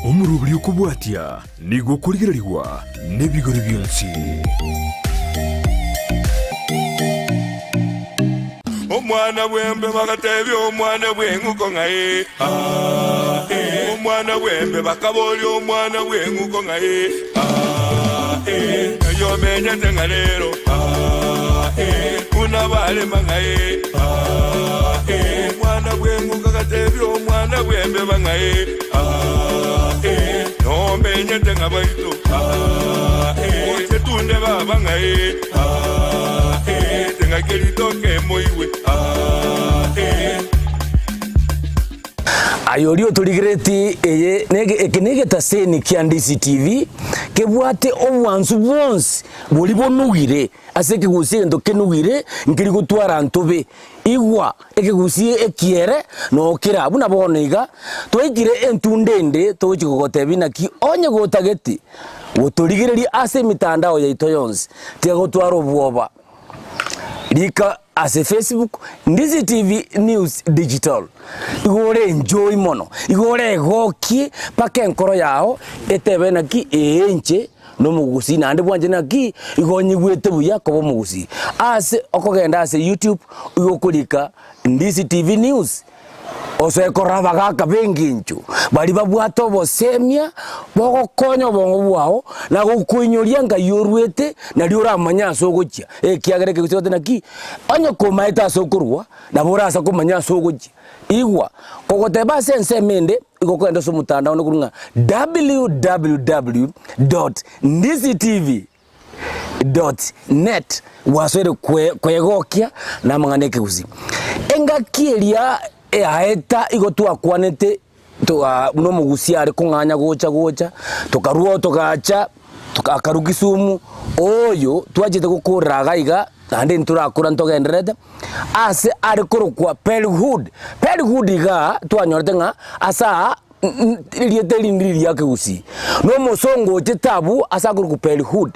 Omoroberi okobwatia nigo okorigererigwa nebigori bionsi. Omwana bw'embe bagatebia omwana bw'eng'uko ng'a ee, aa, ee. Omwana bw'embe bakaboria omwana bw'eng'uko ng'a ee, aa, ee. Ng'ai omenyete ng'a rero, aa, ee. Buna barema ng'a ee, aa, ee. Omwana bw'eng'uko agatebia omwana bw'embeba ng'a ee, aa, ee. Nomenyete ng'a baito, aa, ee. Oche tunde baba ng'a ee, aa, ee. Teng'aki ritoke moigwe, aa, ee. Aye oria otorigeretie eye nege eke negetaseni kia Ndisi TV kebwate obwansu bwonsi boria bonugire ase ekegusii egento kenugire nkeri gotwara ntobe. Igwa ekegusii ekiere nokera buna bono iga twaikire entunda ende togochi gogotebia naki onye gotagete gotorigereria ase emitandao yaito yonsi tiga gotwara obwoba. Rika ase Facebook Ndisi TV News Digital igo ore enjoy mono igo oregokie mpaka enkoro yao etebe naki ee inche nomogusii naende bwanche naki igo onyigwete buya koba omogusii. Ase okogenda ase YouTube igo okorika Ndisi TV News Osoe korora abagaaka b'engencho baria babwate obosemia bogokonya obongo bwao na gokoinyoria ngai oruete nario oramanye ase ogochia, ekiagera ekegusii goteba naki onye komaete ase okorua nabo orasa komanya ase ogochia. Igwa, kogoteba ase ensemo ende igo okogenda ase omotandao onde korwa ng'a www dot ndisitv. Dot net gwasoire kwegokia namang'ana ekegusii. Engaki eria yaeta igo twakwanete toga buna omogusii are kong'anya gocha gocha, tokarwa oo togacha akarwa Kisumu, oyo twachete gokorera iga iga naende ntorakora ntogendererete, ase are korokwa Perhood. Perhood igaa twanyorete ng'a ase aa. Erieta eri ndiri ria kegusii, na omosongo ochete abwo ase akorokwa Perihud,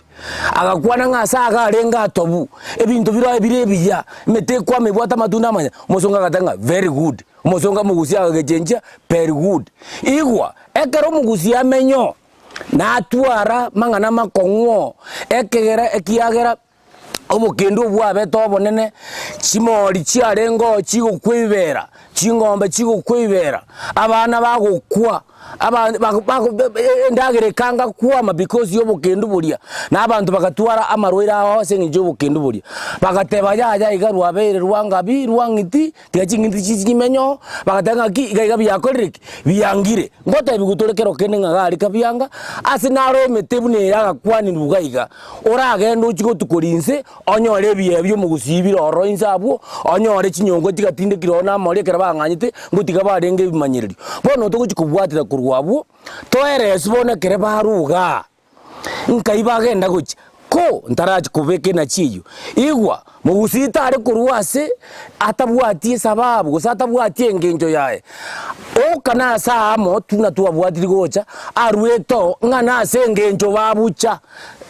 agakwana ng'a ase iga arenge atobu, ebinto bire oo bire ebiya, emete ekwama ebwate amatunda amaya, omosongo agateba ng'a very good, omosongo omogusii agagechenchia Perihud. Igwa, ekero omogusii amenye oo, natwara amang'ana amakong'u oo, ekegera ekiagera. Obokendu obwabete obonene, chimori chiarengeo chigokwibera, ching'ombe chigokwibera, abana bagokwa, aba bago bago endagera ekanga kwama because ya obokendu boria, na abanto bagatwara amarwaire ao ase eng'encho ya obokendu boria. Bagateba yaya iga rwabeire rwangabi rwang'iti, tiga ching'iti chichimenye oo, bagateba ng'aki iga iga biakorire ki? Biangire. Ngotebiwa tore kero kende ng'a gari kabianga, ase naro emete buna eye agakwanirwe iga iga, oragende ochie gotukoria inse, onyore ebiee bi'omogusii bire ororo inse abwo, onyore chinyongo chigatindekire ororo na amori ekero bang'anyete, ngotiga barenge ebimanyererio. Bono togochia kobwatera korwa abwo, toeresi bono ekere barwa igaa. Nkai bagenda gochia, ko ntarachia kobeka enachi eyio. Igwa, mogusii tare korwa ase atabwati esababu gose atabwati engencho yaye. Oka nase aamo buna twabwatiri gocha, aruete oo ng'a nase engencho babucha.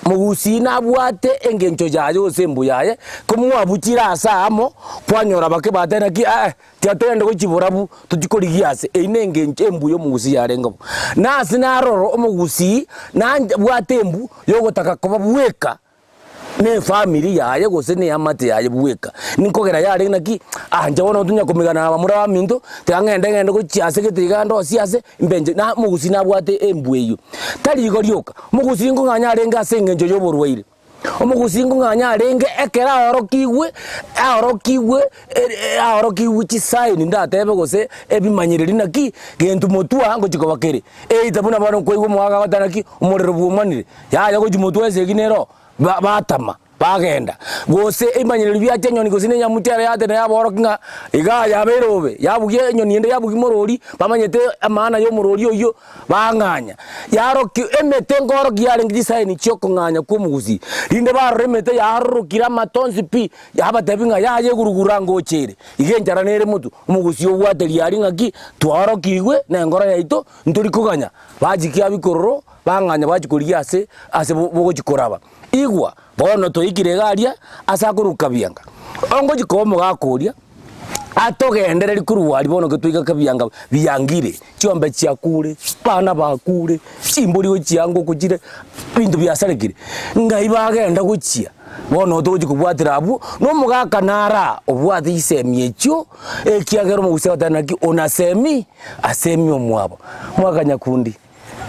Mogusii nabwate engencho yaye gose embu yaye, ko mwabuchire ase aamo, kwanyora bake bateba naki eh. Tiga togende gochia borabu, tochie korigia ase eyio nengencho embu y'omogusii yarenge bo. Na ase naroro omogusii nabwate embu yogotaka koba bweka na efamiri yaye gose na eamate yaye bweka. Ninkogera yarenge naki, ah inche bono tonya komigana na abamura baminto, tiga ng'ende ng'ende gochia ase gete iga ndosie ase, mbe inche na omogusii nabwate embu eyio. Tari igo rioka, omogusii nkong'anya arenge ase engencho ya oborwaire. Omogusii nkong'anya arenge ekero aorokigwe, aorokigwe aorokigwe chisaini ndatebe gose ebimanyereri naki, gento motwe ngochia koba kere. Eita buna bono nkoigwa omogaka agoteba naki, omorero bwomanire, yaya gochia motwe esegi nere oo, ba batama, bagenda. Gose ebimanyereri biacha enyoni gose na enyamucha ere yateba yabaorokia ng'a igaa yabeire bobe, yabugia enyoni ende yabugia morori, bamanyete emaana ya omorori oyio. Bang'anya. Yarokia emete nkorokia yarenge chisaini chi'okong'anya kw'omogusii. Rinde barora emete yaarorokire amato onsi pi, yabatebia ng'a yaya egurugura ngocha ere. Iga enchara nere motwe, omogusii obwate riaria ng'aki twaorokigwe nengoro yaito ntori koganya. Bachikia abikororo, bang'anya bachia korigia ase ase bogochia koraba. Igwa, bono twaikire iga aria ase akorwa kabianga. Ongochia koba omogaka oria. Atogendererie korwa aria bono getwaika kebianga biangire, chiombe chiakure, abana bakure, chimbori gochia ngoko chire, ebinto biasarekire. Ng'ai bagenda gochia? Bono togochia kobwatera abwo, na omogaka nara obwate chisemi echio, ekiagera omogusii agoteba naki onasemi asemi omwabo. Mwaka nyakundi,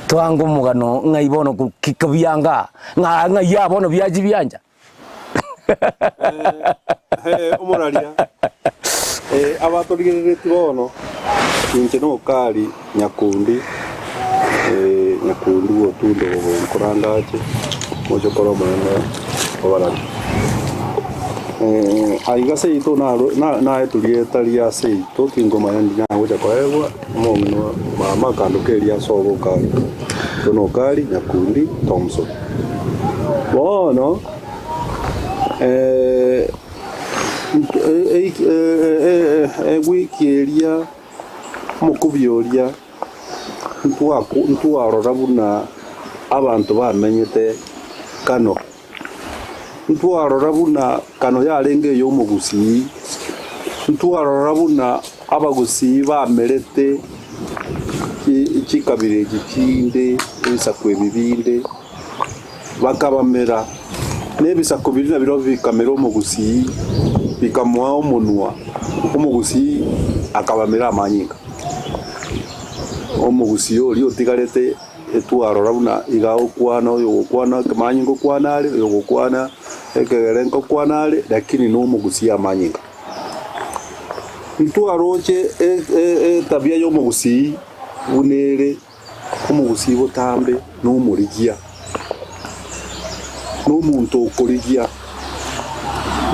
twange omogano ng'ai bono ko ki kobianga aa, ng'a ng'ai aa bono biachia biancha. Omoraria, abatorigereretie bono, inche nokari nyakundi, nyakundi bw'otundo nkorangache, mochokoro omonene obarari. Aiga seito naetwe rieta ria seito tingomanya ndi nagocha koegwa, omong'ina mama akandoka eria ase obokari, intwe nokari nyakundi Thompson. Bono ewiki eria omokubi oria ntwarora buna abanto bamenyete Kano. Ntwarora buna Kano yarenge ey'omogusii, ntwarora buna abagusii bamerete chikabira echi chinde, ebisaku ebi binde. Bakabamera, na ebisaku biria nabirobio bikamera omogusii, bikamoa omonwa, omogusii akabamera amanyinga. Omogusii oria otigarete etwarora buna iga agokwana, oyo ogokwana ekemanyinga okwana are, oyo ogokwana ekegere nkokwana are, lakini na omogusii amanyinga. Ntwaroche etabia ya omogusii buna ere. Omogusii botambe nomorigia, nomonto okorigia,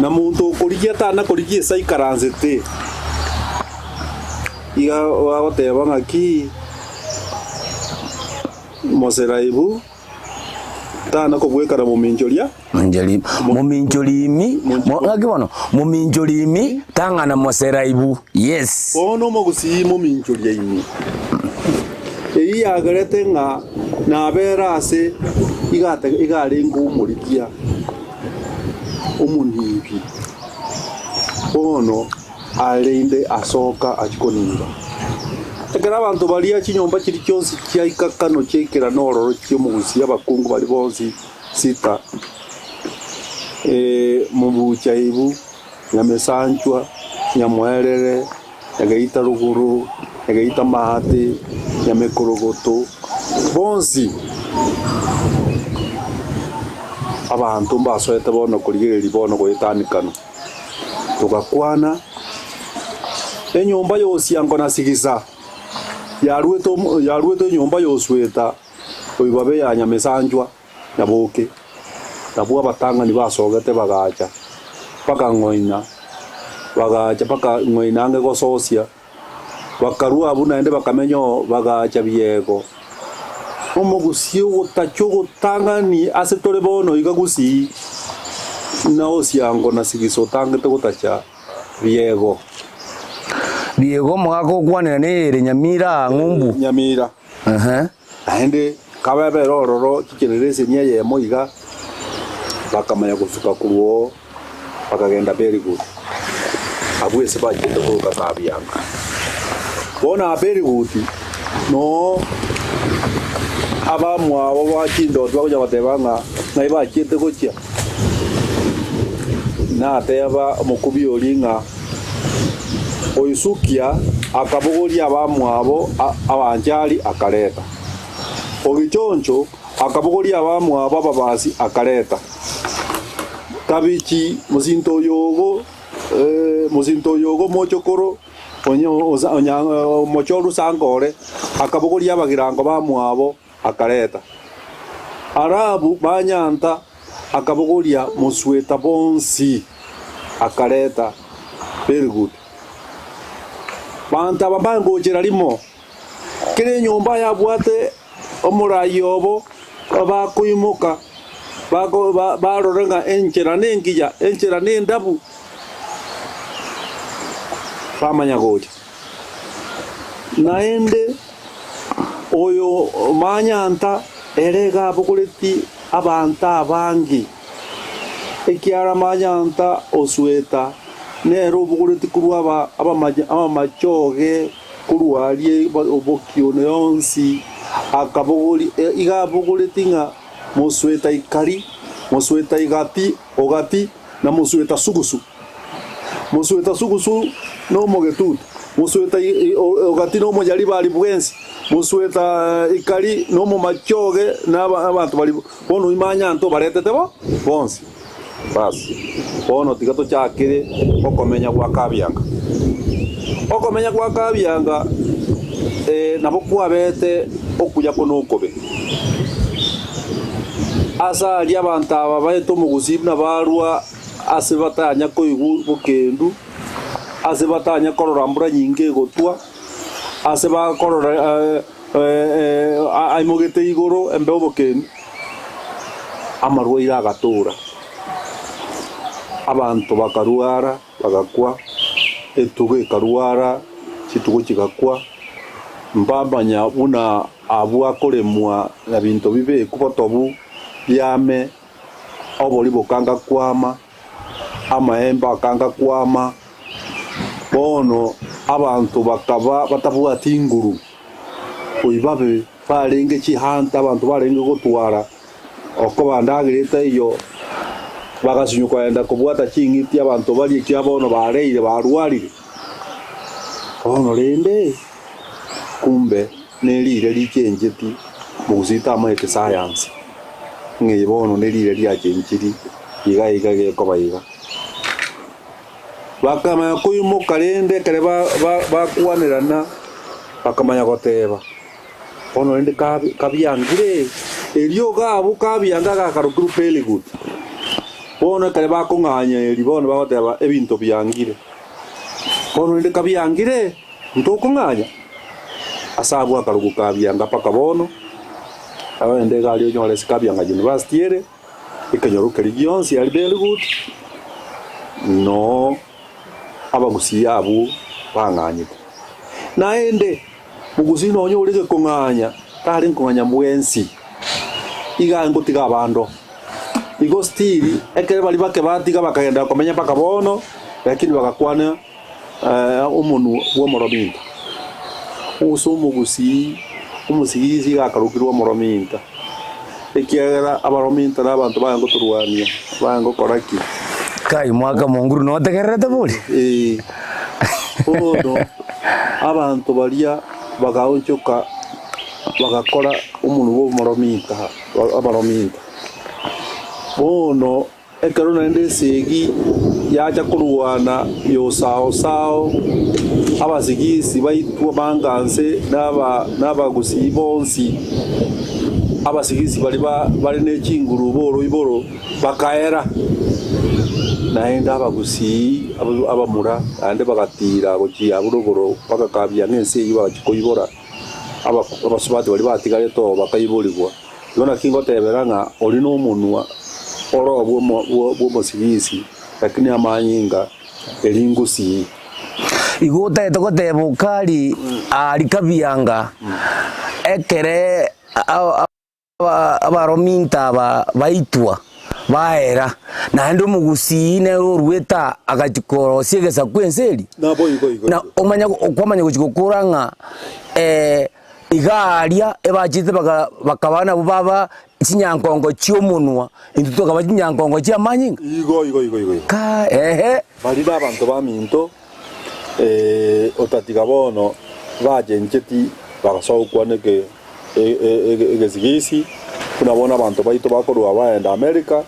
na monto okorigia tana korigia ase aikaransete. Iga bagoteba ng'aki moseraibu tana kobwekana mominchoria. Mominchorimi, ng'aki bono, mominchorimi tang'ana moseraibu, yes. Bono omogusii mominchoria ime, eyio yagerete ng'a nabere ase iga arenge omorigia omonibi, bono arende asoka achie koniba. Ekero abanto baria chinyomba chiria chionsi chiaika kano chiaikerana ororo chi'omogusii abakungu baria bonsi Sita, Mobuchaibu, Nyamesanchwa, Nyamoerere, Nyageita rogoro, Nyageita maate, Nyamekorogoto, bonsi abanto mbasoete bono korigereria bono goetanikana. Togakwana, enyomba y'Osiango na Sigisa yaruete yaruete enyomba y'Osweta oibabe ya Nyamesanchwa. Nyaboke, nabwo abatang'ani basogete bagacha, bakang'oina, bagacha bakang'oina ang'e gososia, bakarua abwo naende bakamenya oo, bagacha biego. Omogusii ogotacha ogotang'ani ase tore bono iga gusii, na osiango na sigisa otangete gotacha biego. Biego omogaka okwanera nere Nyamira ng'umbu. Nyamira. Ehe. Naende kababere ororo chigeneration eyemo iga, bakamanya gosuka korwa oo, bakagenda Beliguri, abwo ase bachiete koroka Kabianga. Bono aa Beligudi noo abamwabo ba chindoto bagocha goteba ng'a ng'ai bachiete gochia, nateba omokubi oria ng'a Oisukia akabogoria abamwabo abanchari, akareta. Ogichoncho akabogoria abamwabo ababasi, akareta. Kabichi, mosinto oyogo, mosinto oyogo mochokoro, omochoru Sankore, akabogoria abagirango bamwabo, akareta. Arabu banyanta, akabogoria mosweta bonsi, akareta. Very good. Banto aba mbangochera rimo, kera enyomba yabwate omorai obo, bakoimoka bako barora ng'a enchera nengiya, enchera nendabu, bamanya gocha. Naende oyo manyanta ere iga abogoretie abanto abange, ekiagera manyanta osweta. Nere obogoretie korwa aba abamachoge korwa aria obokione yonsi, akabogori iga abogoretie ng'a mosweta ikari, mosweta igati, ogati, na mosweta sugusu. Mosweta sugusu nomogetutu, mosweta ogati nomonyaribari bwensi, mosweta ikari nomomachoge na abanto baria bono imanya ntobaretete bo bonsi. Basi, bono tiga tochakere okomenya gwa kabianga. Okomenya gwa kabianga nabo kwabete okuya ko nokobe. Ase aria abanto aba baete omogusii buna barwa ase batanya koigwa bokendu, ase batanya korora mbura nyinge egotwa, ase bakorora aimogete igoro embeo obokendu, amarwaire agatoora, abanto bakarwara bagakwa, etugo ekarwara, chitugo chigakwa, mbamanya buna abwo akoremwa na binto bibeku botobu biame, obori bokanga kwama, amaemba akanga kwama, bono abanto bakaba batabwati nguru, oibabe barenge chihanta abanto barenge gotwara, okoba ndagera etaiyo, bagasinywa kogenda kobwata ching'iti abanto baria ekiagera bono bareire barwarire. Bono rende, kumbe nerire richencheti mogusii tamaete science, ng'a eye bono nerire riachenchiri iga iga gekoba iga. Bakamanya koimoka rende ekere bakwanerana, bakamanya goteba, Bono rende kabiangire, erio iga abwo kabianga gakarokirwe Peligut. Bono ekere bakong'anya eri bono bagoteba ebinto biangire. Bono rende kabiangire, ntokong'anya? Ase abwo akarokwa kabianga mpaka bono, rende iga aria onyore ase Kabianga University ere. Ekenyoro keria gionsi aria Belgut, noo abagusii abwo bang'anyete. Naende mogusii nonya orenge kong'anya, tarenge kong'anya bwensi, iga arenge gotiga abande. Igo still ekero baria bake batiga bakagenda komenya mpaka bono, lakini bagakwana omonwa bw'omorominta. Ase omogusii, omosigisi iga akarokirwe omorominta, ekiagera abarominta na abanto baye ngotorwania, baye ngokora ki? Kai mwaka monguru notegererete bori? Ee. Bono abanto baria bagaonchoka bagakora omonwa bw'omorominta, abarominta. Bono Ekero naende esegi yacha korwana y'osao-sao, abasigisi baitwa banganse na abagusii bonsi, abasigisi baria bare ne chinguru b'oroiboro bakaera. Naende abagusii abamura naende bagatiira gochia abwo rogoro bagakabia ng'a ense eyio bagachia koibora abasubati baria batigarete oo bakaiborigwa. Igo naki ngotebera ng'a oria nomonwa ore bw'omosigisi, lakini amanyinga ringusii. Igo otagete goteba okari aria kabianga ekere abarominto aba baitwa baera, naende omogusii nere oruete aa agachia korosia egesaku ense eria? Naboigo igo Na igo. omanye kwamanya gochia gokora ng'a Iga aria ebachete bakaba nabwo baba chinyankongo chi'omonwa, intwe tokaba chinyankongo chi'amanyinga. Igo, igo, igo, igo, igo. Ka, ehe. Baria nabanto baminto, otatiga bono bachencheti bagasoa gokwana eke egesigisi, buna bono abanto baito bakorwa baenda America,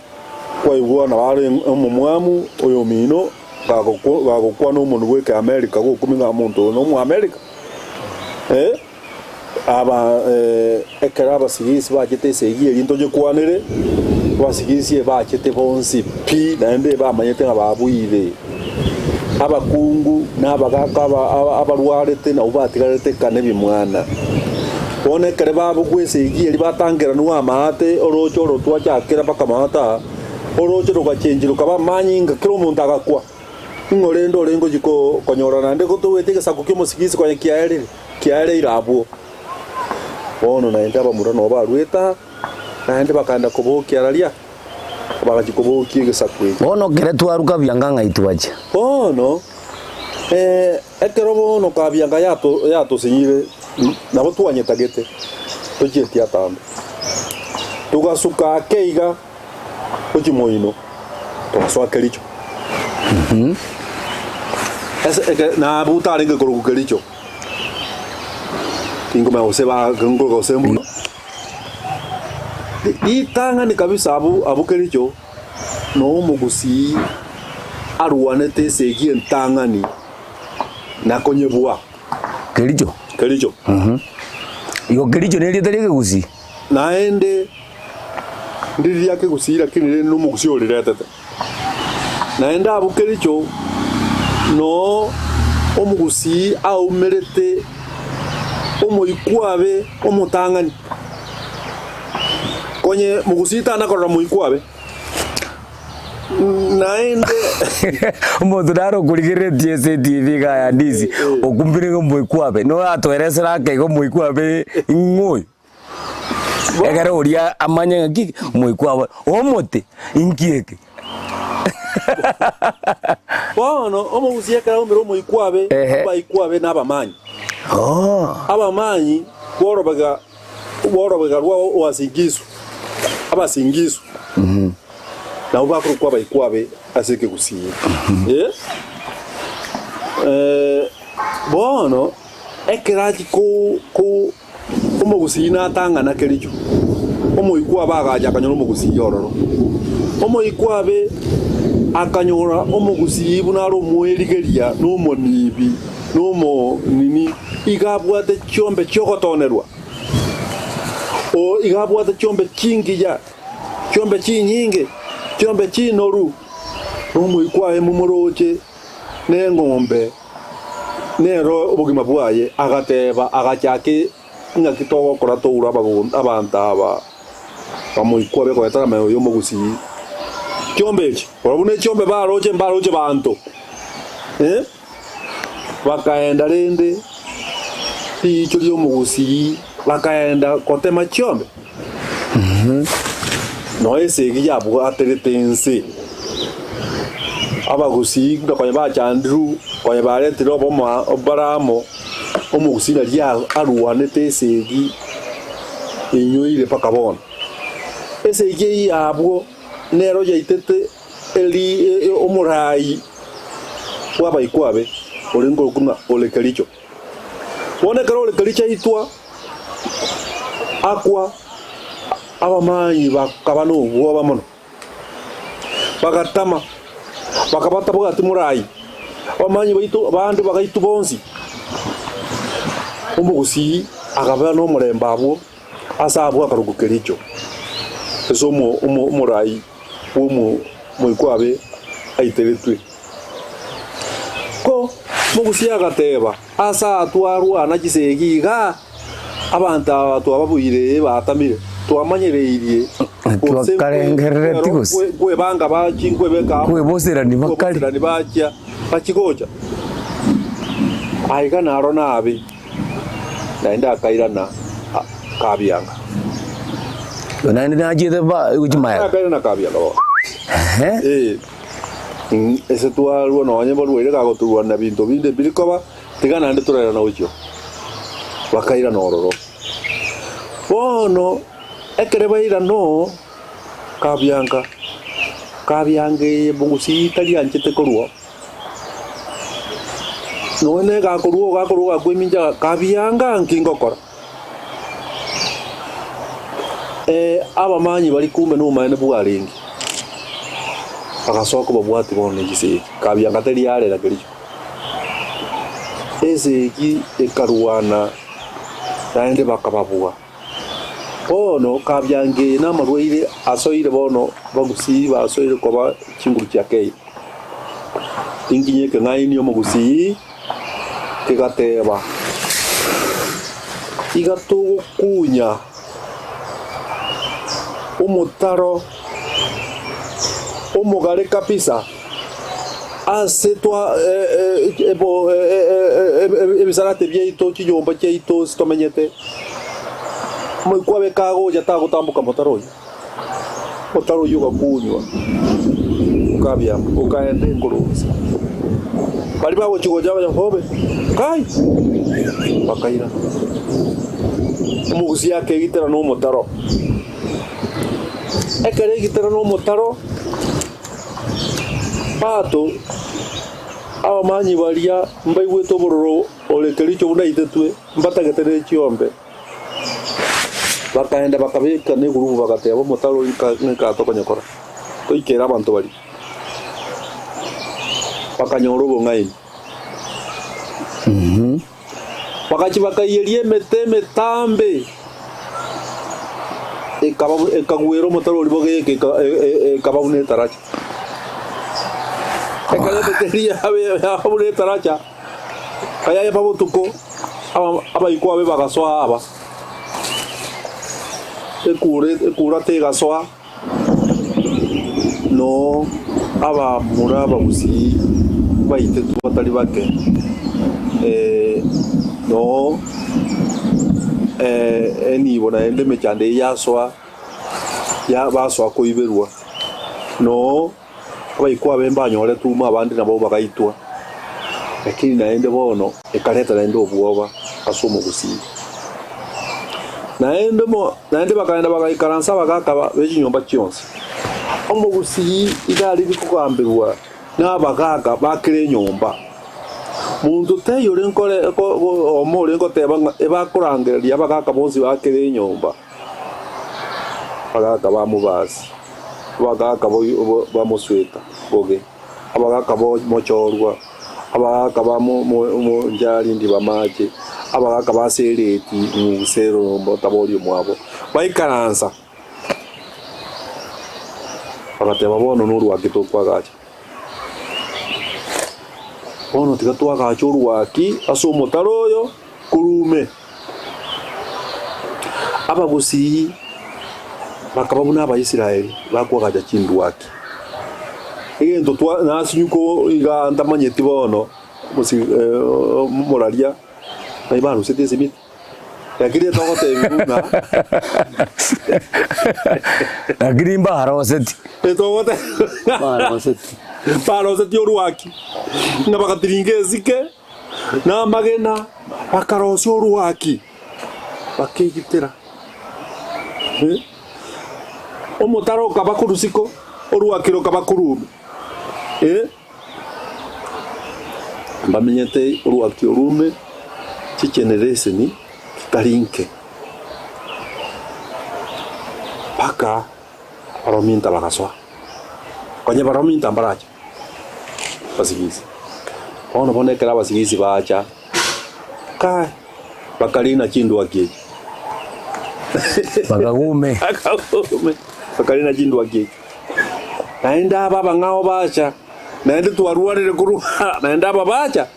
kwaigwa nabo are omomwamu oyomino gagokwana omonwa bwa ekeamerica gokumia ng'a omonto oyo nomoamerica. Aba ekero abasigisi bachete esegi eria ntoyekwanere, abasigisi ebachete bonsi pi, naende bamanyete ng'a babuire. Abakungu na abagaaka abarwarete nabwo batigarete ka nebimwana. Bono ekero babugwa esegi eria batangeranwa amaate, orooche oro twachakera mpaka amaate aa, orooche rogachenchia rokaba amanyinga, kera omonto agakwa. Ning'o rende orenge gochia konyora naende gotogoeta egesaku ki'omosigisi konya kiaerire, kiaereire abwo? Bono naende abamura nabo baruete aa, naende bakaenda kobokia raria. Bagachia kobokia egesaku eke. Bono kere twaruka bianga ng'ai twachia. Bono, ekero bono kabianga yatosinyire, nabo twanyetagete tochieti atambe. Togasuka ake iga gochia moino, togasoa Kericho. Ase eke nabwo tarenge korokwa Kericho, tingomanya gose ba nkoroka gose mbuya. Ritang'ani kabisa abwo abwo Kericho, noo omogusii arwanete esegi entang'ani na konyebua. Kericho? Kericho. Igo Kericho nerieta ri'ekegusii? Naende ndiri ria kegusii lakini rende nomogusii oriretete. Naende abwo Kericho noo omogusii aumerete omoikwabe omotang'ani. Konye mogusii tana korora moikwabe. Naende. Omonto nare okorigereretie ase etibi iga ya Disi, okumbire ng'a omoikwabe, noratoeresere ake iga omoikwabe ng'o oyo? Ekero oria amanye ng'a ki, omoikwabe, omote, inki eke? Bono omogusii ekero aumire omoikwabe, Ehe. abaikwabe na abamanyi. Oh. Abamanyi borobega borobega rwa oasingisu, abasingisu, nabwo bakorokwa abaikwabe ase ekegusii. Eh? Eh, bono ekero achia ko ko Omogusii natang'ana Kericho, omoikwabe agacha akanyora omogusii ororo. Omoikwabe akanyora omogusii buna are omoerigeria na omonibi na omonini, iga abwate chiombe chiogotonerwa, o iga abwate chiombe chingiya, chiombe chinyinge, chiombe chinoru, na omoikwabe momoroche neng'ombe. Nero obogima bwaye, agateba, agachaka ing'aki togokora toure abanto aba bamoikwa begoetana amang'ana y'omogusii. Chiombe echi, barabwo ne chiombe baroche mbaroche banto, eh, bakaenda rende riicho ri'omogusii bakaenda gotema chiombe. Nonya esegi yabwaterete ense, abagusii buna konya bachandirwe, konya baretire obomo bare amo, omogusii naria arwanete esegi einyoire mpaka bono. Esegi eyio yabwo nero yaitete eri omorai bw'abaikwabe orenge korokwa ng'a ore Kericho. Bono ekero ore Kericho aitwa, akwa, abamanyi bakaba nobwoba mono, bagatama, bakaba batabwati morai. Abamanyi baito bande bagaitwa bonsi. Omogusii akaba nomorembe abwo ase abwo akarokwa Kericho, ase omorai bw'omoikwabe aiteretwe. Ko Mogusii agateba, Ase aa twarwana chisegi iga, abanto aba twababuire batamire, twamanyereirie gose Twakarengerereti gose. nkwebanga bachi nkwebeka amo, Kweboserani bakari. kweboserani bachia bachi gocha. Aiga naro nabe, naende akairana kabianga. Naende nachiete ba gochia magega. Akairana kabianga bono. Ehe. Eh. Ase twarua nonya barwaire gagoturwana binto binde biri koba, tiga naende torairana gochia. Bakairana ororo. Bono ekere bairana oo, kabianka, kabianka eye bogusii tarianchete korwa oo. Nonya egakorwa oo gakorwa gakoemincha kabianka nki ngokora? Abamanyi baria kumbe nobomaene bwarenge, bagasoa kobabwatia bono ne chisegi, kabianga teri arera kericho. Esegi ekarwana naende bakababua. Bono kabianga eye namarwaire asoire bono bagusii basoire koba chinguru chia Kenya. Inkinye ekeng'aini omogusii kegateba, Iga togokunya omotaro omogare kabisa ase twa ebisarate biaito, chinyomba chiaito ase tomenyete, omoikwa abe kagocha tagotamboka motaro oyio. Otaro oyio ogakunywa, okabiama, okaenda enkoronsi. Baria bagochia gocha bacha bobe, kai! Bakairana. Omogusi akegitera na omotaro. Ekero egitera na omotaro, bato abamanyi baria mbaigwete obororo ore Kericho buna aitetwe, mbatagete ne chiombe. Bakaenda bakabeka negurubu bagateba, Omotaro oyo nka tokonyekora, toikere abanto baria. Bakanyora obong'aini. Bagachia bakaiyeria emete emetambe, ekaba ekagwera omotaro oria bogeka eka- e- e- ekaba buna etaracha. Ekero emete eria yabe yaba buna etaracha, Kayayeba botuko, abaikwa babe bagasoa aba, ekura ekura tegasoa, noo abamura abagusii baitetwe batari bake, noo enibo naende emechando eye yasoa, ya basoa koiberwa, noo. Abaikwa abe mbanyoretwe umo abande nabo bagaitwa, lakini naende bono ekareta naende obwoba ase omogusii. Naende mo naende bakaenda bagaikaransa abagaaka be chinyomba chionsi. Omogusii iga arenge kogambigwa nabagaaka ba kera enyomba. Monto taiyo orenge kore ko omo orenge goteba ng'a ebakorangereria abagaaka bonsi ba kera enyomba. Abagaaka ba mobasi, abagaaka bamosweta boge, abagaaka bomochorwa, abagaaka ba monjarindi b'amache, abagaaka ba sereti mobusero tabori omwabo, baikaransa, bagateba, Bono norwaki tokoagacha? Bono tiga toagache orwaki ase omotaro oyo korwa ime. Abagusii bakaba buna Abaisraeli bakoagacha chindwaki. Egento twa nasinywa iga ntamanyeti bono mosi moraria nai baruseti esimiti lakini etogotebiwa buna Lakini mbaroseti. etogote Baroseti. baroseti orwaki ng'a bagatiringa esike. Na amagena bakarosia orwaki, bakegitera. Omotaro okaba korwa isiko, orwaki rokaba korwa ime. Mbamenyete orwaki orwo ime chigeneration chitari inke, mpaka abarominta bagasoa. Konya abarominta mbarache. Abasigisi. Bono bono ekero abasigisi bacha, kai, bakarina chindwaki echi. Bakagume. Bakagume, bakarina chindwaki echi. Naende aba abang'ao bacha, naende twarwarire korwa naende aba bacha,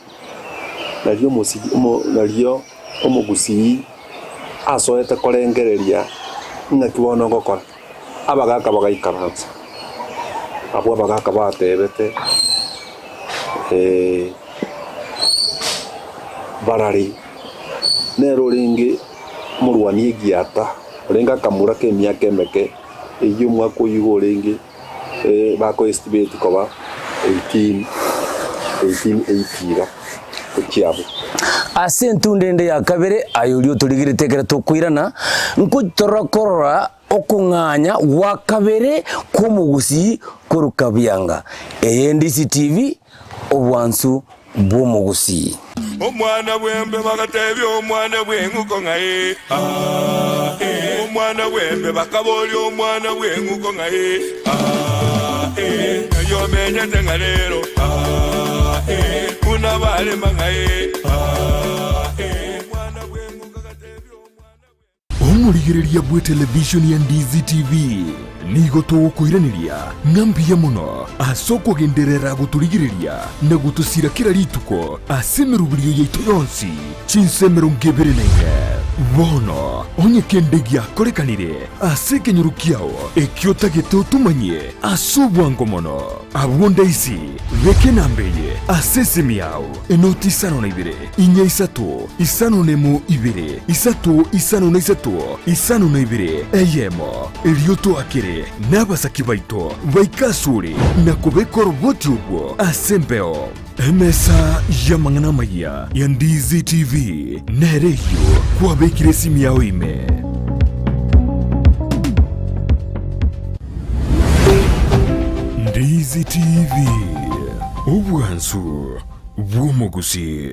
nario omosigi omo nario omogusii asoete korengereria ng'aki bono ngokora. Abagaaka bagaikaransa, abwo abagaaka batebete, Barari nere orenge omorwani egiata, orenge akamura k'emiaka emeke, eyio omwaka oyio iga orenge bako estimate koba 18 1880 iga gochia abwo. Ase entunda ende ya kabere, aye oria otorigerete ekero tokoirana, nkotorora korora Okong'anya gwa kabere kw'omogusii korwa Kabianga. Eye NDC TV, obwansu bw'omogusii. Omwana bw'embe bagatebia omwana bw'eng'uko ng'a ee, aa, ee. Omwana bw'embe bakaboria omwana bw'eng'uko ng'a ee, aa, ee. Ng'ai omenyete ng'a rero, aa, ee. Buna barema ng'a ee, aa, ee. Omwana bw'eng'uko agatebia omwana bw'embe. Omorigereria bw'etelevishoni ya Ndizi TV nigo togokoiraneria ng'a mbuya mono ase okogenderera gotorigereria na gotosira kera rituko ase emeroberio yaito yonsi chinsa 24. Bono onye kende giakorekanire ase ekenyoro kiao ekio otagete otomanyie ase obwango mono, abwo ndaisi beka enamba eye ase esimi yao enoti isano na ibere, inya isato, isano nemo ibere, isato isano na isato. eyemo, isano na ibere, eyemo, erio toakere nabasaki baito baike asore na kobeka oroboti orwo ase embeo. Emesa y'amang'ana amayia ya Ndizi TV nere eyio kwabekire esimi yao ime. Ndizi TV, obwansu bw'omogusii.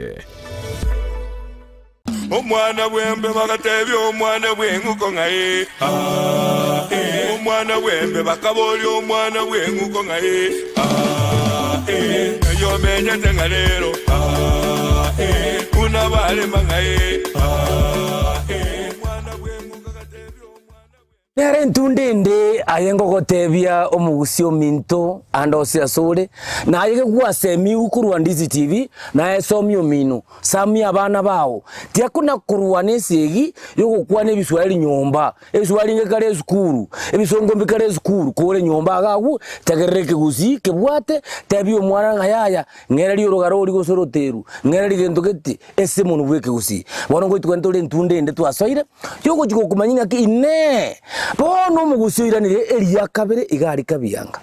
Omwana bw'embe bagatebia omwana bw'eng'uko ng'a ee, aa, ee. Omwana bw'embe bakaboria omwana bw'eng'uko ng'a ee, aa, ee. Ng'ai omenyete ng'a rero, aa, ee. Buna barema ng'a ee, aa, ee. Omwana bw'eng'uko agatebia omwana bw'embe. Nere entunda ende aye ngogotebia omogusi ominto ande ose asore, na aye gegwasemigwe korwa Ndizi TV, naye somia omino, samia abana bao, tiakona korwana esegi yogokwana ebiswahili nyomba, ebiswahili ngekare esukuru, ebisongo mbikare esukuru, kore nyomba iga agwo, tegerera ekegusii kebwate, tebia omwana ng'a yaya, ng'ereria orogaro oria gose oroteru, ng'ereria gento gete, ase omonwa bw'ekegusii. Bono ngoitwa ntore entunda ende twasoire, yogochia gokomanya ng'aki Inee! Bono omogusii oiranire eria kabere iga aria kabianga.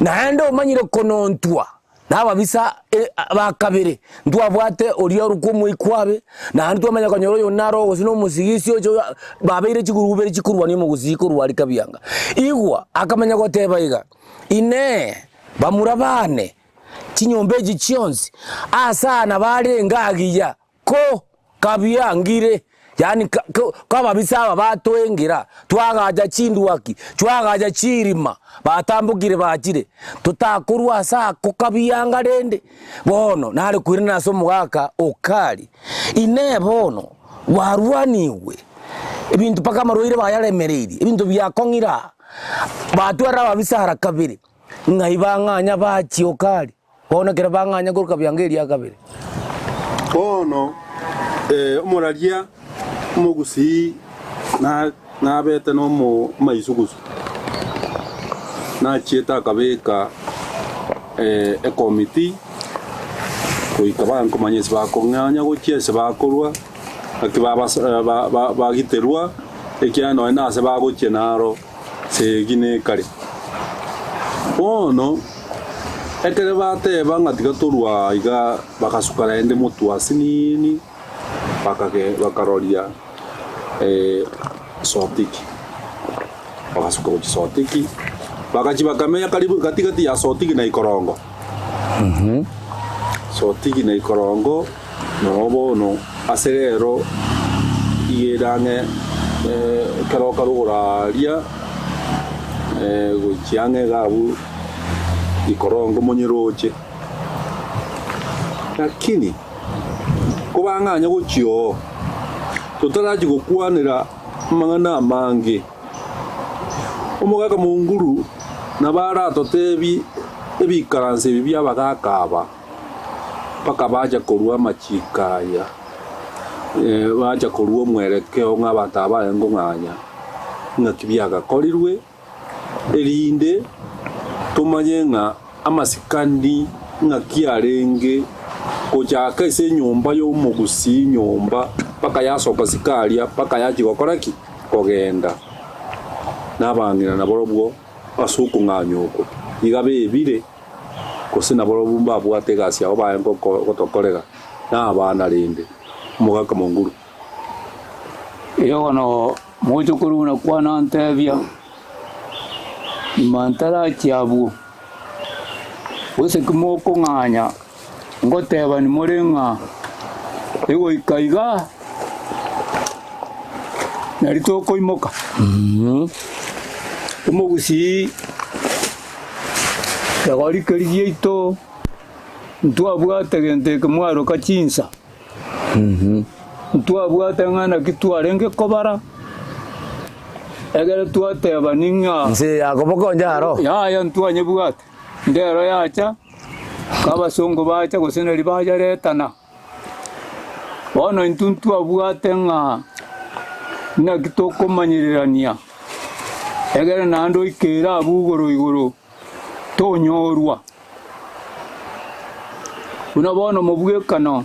Naende omanyire konontwa nababisa ba kabere, ntwabwate oria orokwa omoikwabe, naende twamanya konyora oyo naro gose na omosigisi oche oyo babeire chigurubere chikorwania omogusii korwa aria kabianga. Igwa, akamanya goteba iga, Inee! Bamura baane, chinyomba echi chionsi, aase aa nabarenge agiya, ko kabiangire, yaani ka ko ababisa aba batoengera, twagacha chindwaki, twagacha chiirima, batambokire bachire, totakorwa ase ako kabianga rende. Bono nare koirana ase omogaka Okari, Inee bono gwarwanigwe ebinto mpaka amarwaire bayaremereirie, ebinto biakong'ire aa, batwarire ababisa ara kabere. Ng'ai bang'anya bachia Okari? Bono ekero bang'anya korwa kabianga eria kabere. Bono omoraria omogusii nabete nomomaisugusu, nachiete akabeka ekomiti goika bankomanya ase bakong'anya gochia ase bakorwa, naki bagiterwa, ekiagera nonya nase bagochia naro. Segi nekare. Bono ekero bateba ng'a tiga torue aa iga, bagasuka naende motwe asinini, bakage bakaroria Sotiki. Bagasuka gochia Sotiki, bagachia bakamenya karibu gati gati ya Sotiki na Ikorongo. Sotiki na Ikorongo, noo bono ase rero iga ere ang'e ekero okarogoro aaria gochia ang'e iga abwo Ikorongo monyeroche. Lakini kobang'anya gochia oo, totarachia gokwanera amang'ana amange. Omogaka Monguru nabo aratotebie ebikaranso ebi bi'abagaaka aba, mpaka bacha korua amachiko aya, bacha korua omwerekeo ng'a abanto aba barenge kong'anya ng'aki biagakorirwe, erinde tomanye ng'a amasikani ng'aki arenge gochaka ase enyomba y'omogusii nyomba mpaka yasoka sikaria mpaka yachia gokora ki? Kogenda. Na abang'ina nabarobwo ase okong'anya oko iga bebire, gose nabarobwo mbabwate egasi yabo baye gotokorera, na abana rende. Omogaka Monguru. Erio bono mochokoro buna kwana antebia, Nyuma ntarachia abwo, gose ki mokong'anya ngotebani more ng'a egoika iga nari tokoimoka? Omogusii kegori keria giaito ntwabwate gento eke mwaroka chinsa. Ntwabwate ng'a naki twarenge kobara, egere twatebani ng'a. Inse ya koboko onde aro. Yaya ntwanyebwate. Ndero yacha, abasongo bacha gose nari bayaretana. Bono intwe ntwabwate ng'a naki tokomanyererania, egere naende oikere abwo igoro igoro tonyorwa. Buna bono mobwekano,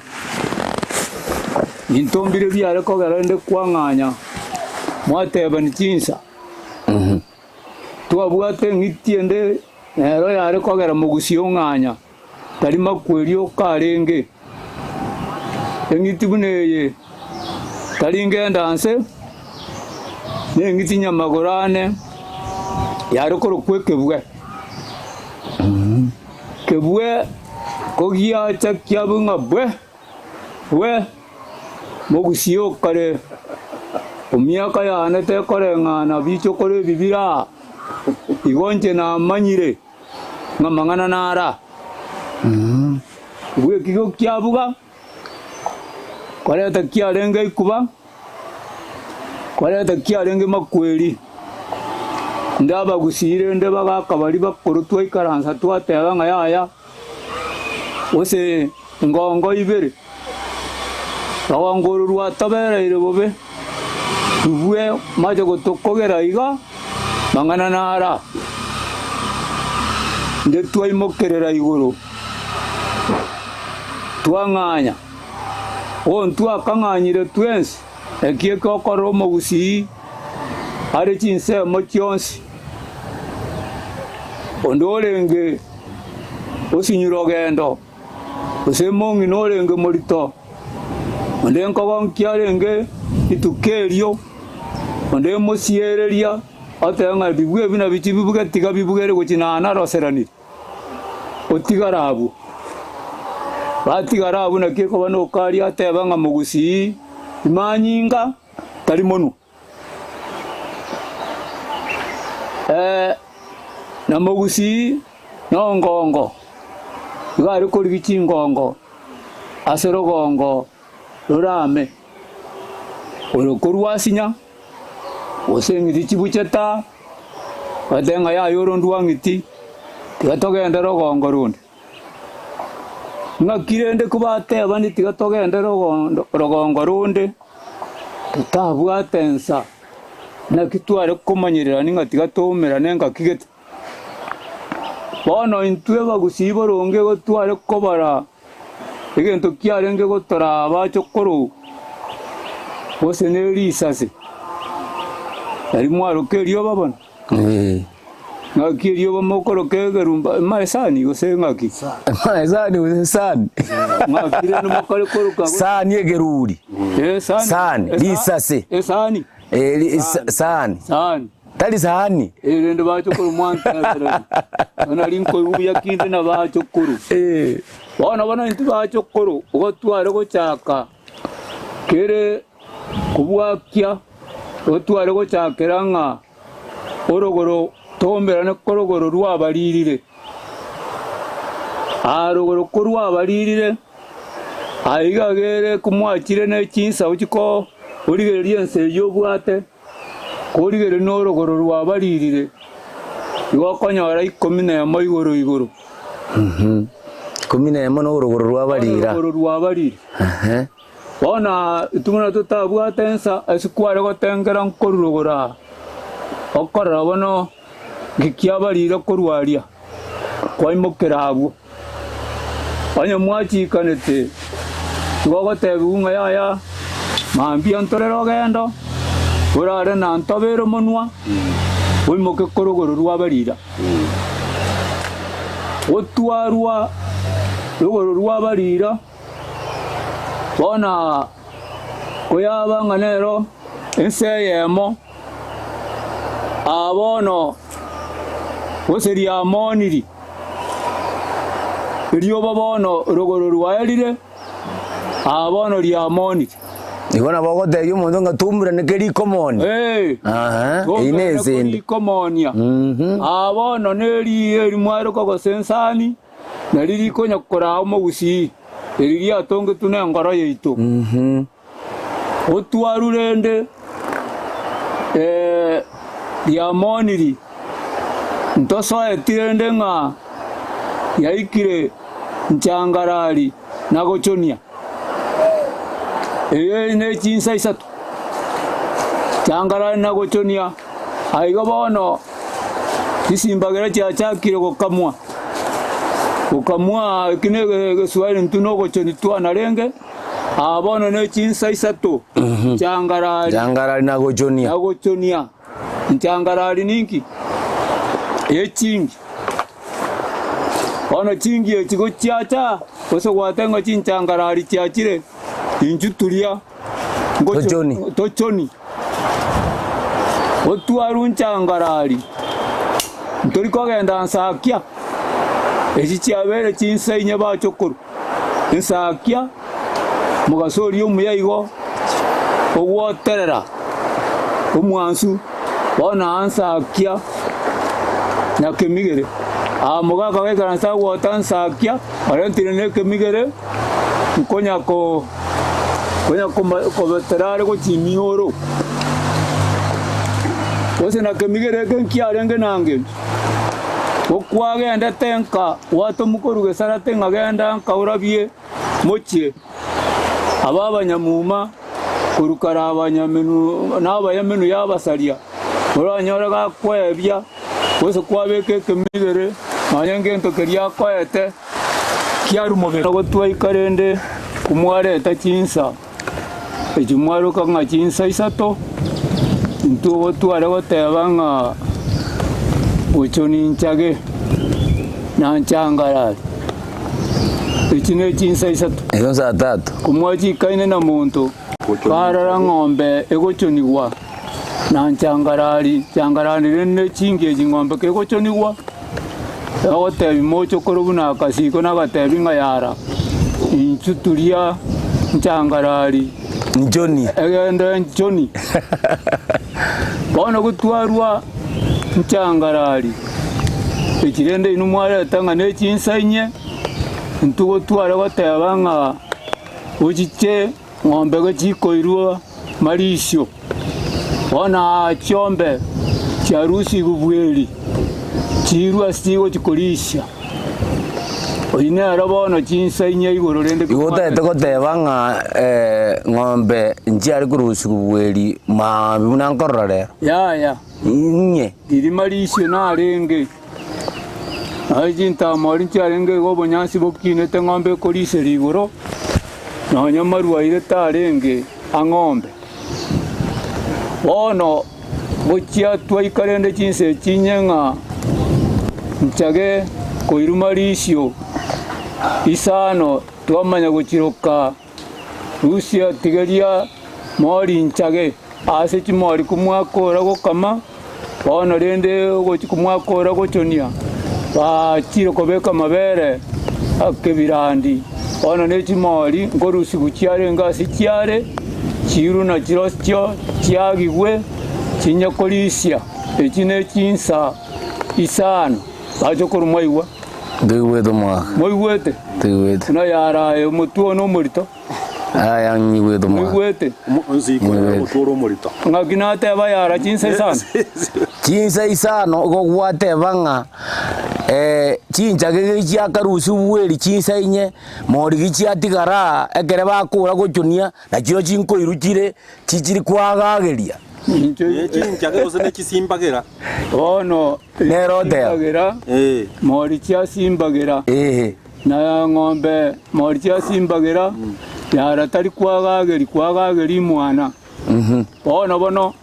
nintombire biare kogera inde kwang'anya. Mwatebani chinsa. Twabwate eng'iti ende nero yare kogera mogusia ong'anya, tari makweri oka arenge. Eng'iti buna eye tari ngenda nse, neng'iti nyamagoro ane yare korokwa ekebwe. Kebwe kogiacha kiabwe ng'a bwe, bwe, mogusia okare, omiaka yane tekoreng'ana bichokoro ebi bire aa, igo inche namanyire ng'a mang'ana nara. Bw'ekigo kiabuga, koreta kiarenge ikuba, koreta kiarenge makweri. Inde abagusii rende bagaka baria bakoro twaikaransa twateba ng'a yaya, gose ngongo ibere, rogongo oro rwatobereire bobe, rubue mache gotokogera iga, mang'ana nara. Inde twaimokerera igoro, twang'anya, bono twakang'anyire twensi, eki ekeokorera omogusii are chinsemo chionsi. Onde orenge osinyure ogendo, gose mong'ina orenge morito, onde nkogonkia arenge rituko erio, onde mosiereria, otebe ng'a bibwe ebi nabichie bibuge tiga bibugere gochia nanaroseranire, otigare abwo. Batigara abwo naki ekoba nokaria ateba ng'a mogusii imanyinga tari monwa. Na mogusii nongongo, igo are korigia chingongo ase rogongo rorame, oro korwa asinya, gose eng'iti chibuche taa, batebe ng'a yaya oro ndwa ng'iti, tiga togende rogongo ronde. Ng'aki rende kobatebani tiga togende rogondo rogongo ronde, totabwate ensa, naki tware komanyererania ng'a tiga toumerane ngaki gete. Bono intwe abagusii boronge igo tware kobara egento kiarenge gotoraa abachokoro gose ne risase, nari mwaroka erioba bono. Ng'aki erioba mokoroka egerumba emaesani gose ng'aki? Emaesani gose sani? Ng'aki rende mokare koroka gose? Sani egeruri. Eh, sani. Sani, Esa- risase. Esani. Eh, ri- sa- sani. Sani. Tari sahani. Eh, rende bachokoro mwantebereri. Nari nkoigwa buya kinde na bachokoro. Eh. Bono bono intwe bachokoro, igo tware gochaka kere kobwakia, igo tware gochakera ng'a orogoro tomerane korogoro rwabaririre. Aa rogoro korwabaririre, aiga gere komwachire ne chinsao chiko origereria ense eyio obwate, korigereria norogoro rwabaririre, igo okonyora ikomi nemo igoro igoro. Ikomi nemo norogoro rwabarira. Orogoro rwabarire. Ehe. Bono intwe buna totabwate ensa ase kware gotengera nkorwa rogoro aa, okorora bono nki kiabarire korwa aria, kwaimokera abwo. Onye mwachikanete, igo ogotebiwa ng'a yaya, mambia ntore rogendo, orare na ntobere omonwa, oimoke korwa rogoro rw'abarira. Gotwarwa rogoro rw'abarira. Bono koyaba ng'a nero ense eyemo, aa bono gose riamoniri, erioba bono rogoro rwaerire, aa bono riamoniri. Igo nabo ogotebia omonto ng'a toumurane keri rikomoni. Ee, Aha, eyio toumurane nense ende. korikomonia. Mhm. Aa bono neriiyo eri mwaroka gose ensani, Na riria rikonya koraa omogusii, eri riatongetwe nengoro yaito. Otwaru rende riamoniri, ntosoeti rende ng'a yaikire nchangarari na gochonia. Eye ne chinsa isato, changarari na gochonia, aiga bono chisimbagera chiachakire gokamwa. Gokamwa, eki negeswahili intwe nogochoni twanarenge, Aa bono ne chinsa isato, nchangarari. Nchangarari na gochonia. Na gochonia. Nchangarari ninki? Echingi. Bono chingi echi gochiacha, gose gwateba ng'a chinchangarari chiachire, inchuo turia ngocho- Tochoni. tochoni. Otwarwe nchangarari, ntori kogenda nsakia, echi chiabeire chinsa inye bachokorwa. Nsakia, mogaso oria omuya igo, ogwoterera omwansu, bono aa nsakia na kemigere. Aa mogaka gaikaransa agwota nsakia, orentire na ekemigere, nkonya ko konya koma kobetera are gochia emioro. Gose na kemigere eke nkiarenge nangencho. Gokwagendete nka gwatomwa korwa gesarate ng'a genda nka orabie mochie aba abanyamuma korwa kare abanyamenu na abayamenu y'abasaria, oranyore gakwebia gose kwabeka ekemigere nonya ngento keria akoete kiarwa mobere. Gotwaika rende komwareta chinsa echi mwaroka ng'a chinsa isato, intwe gotware goteba ng'a gochia ninchage na nchangarari. Echi ne chinsa isato. Ezo nsa tatu. Komwachikaine na monto, barora ng'ombe egochonigwa na nchangarari, nchangarari rende ne chingi echi ng'ombe kegochonigwa, Agotebi mochokoro buna akasiko na agatebi ng'a yara, inchu turia nchangarari Nchoni. egende nchoni. Bono gotwarwa nchangarari, echi rende inwe mwareta ng'a ne chinsa inye, intwe gotware goteba ng'a ochiche ng'ombe gochikoirwa marisio. Bono aa chiombe chiarusigwe bweri, chiirwe ase chigochia korisia. Oyio nero bono chinsa inye igoro rende Igo otagete goteba ng'a ng'ombe nchiare korusigwa bweri maambia buna nkorora rero? Yaya. Inye. Riria marisio narenge, naye chintamori nchiarenge igo obonyansi bokinete ng'ombe ekoriseria igoro, nonya marwaire tarenge ang'ombe. Bono gochia twaika rende chinsa echi inye ng'a nchage koiruma risio isano twamanya gochiroka Rusia tigeria mori nchage ase chimori komwakora gokama, bono rende ogochia komwakora gochonia, bachire kobeka amabere akebirandi. Bono ne chimori nkorusigwa chiarenge ase chiare, chiirwe na chirochio chiagigwe chinye korisia. Echi ne chinsa isano. Bache korwa mwaigwa. Ntoigwete omwaka. Moigwete? Toigwete. Buna yaraye omotwe one omorito. Aya nyigwete omwaka. Moigwete? Nsikore omotwe ore omorito. Ng'aki nateba yara chinsa isano? Chinsa isano igo gwateba ng'a chinchage chiakarusia obweri chinsa inye, morigi chiatigara aa, ekere bakora gochonia, nachio chinkoirwa chire chichiri koagageria. Inche Chinchage gose ne chisimbagera. Bono Nere oteba. Simbagera, Eh. mori chiasimbagera, Ehe. na ng'ombe mori chiasimbagera, yara tari kwagageri kwagageri mwana. Bono bono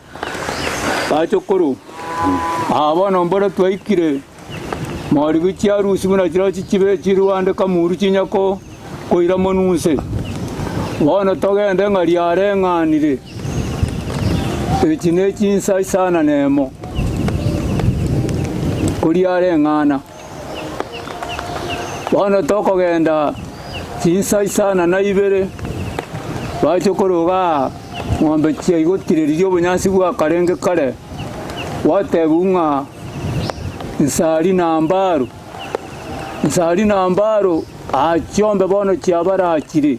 bachokoro, aa bono mboro twaikire mori gichiarusi buna chirochio chibe chirwande kamuru chinya ko koira monwe inse. Bono togende ng'a riareng'anire, echi ne chinsa isana nemo, koriareng'ana. Bono tokogenda chinsa isana na ibere, bache koroga aa, ng'ombe chiaigotire riria obonyansi bwakarenge kare, gwatebigwa ng'a nsari na mbaru. Nsari na mbaro, aa chiombe bono chiabarachire.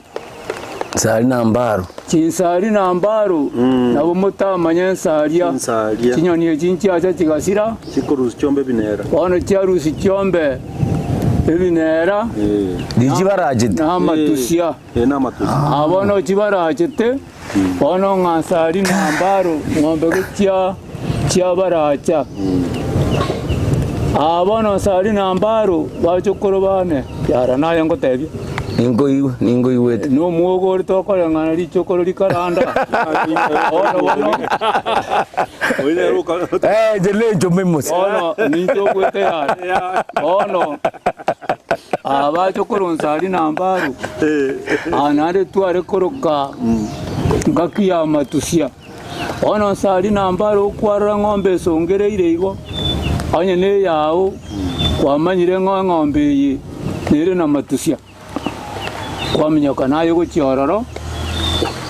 Nsari na mbaro. Chinsari na mbaro, nabo motamanye ensaria. Chinsaria. Chinyoni echi nchiacha chigasira. Chikorusia chiombe ebinera. Bono chiarusia chiombe ebinera. Eh. Richi barachete. Na amatusia. Eh, na amatusia. Aa bono chibarachete, bono ng'a nsari na mbaro ng'ombe gochia chiabaracha. Aa bono nsari na mbaro bachokoro bane, yara naye ngotebia. Ninkoigwe, ninkoigwete. Nomwogo ore tokoreng'ana richokoro rikaranda. Bono bono. Eh, inche nenchome mose. Bono ninche ogwete yare. Bono abache koronsa aria na mbaru. Aa naende tware koroka ngaki ya matusia. Bono nse aria na mbaru okwarora ng'ombe esongereire igo, onye neyao kwamanyire ng'a eng'ombe eye nere na matusia. Kwaminyoka naye gochia ororo,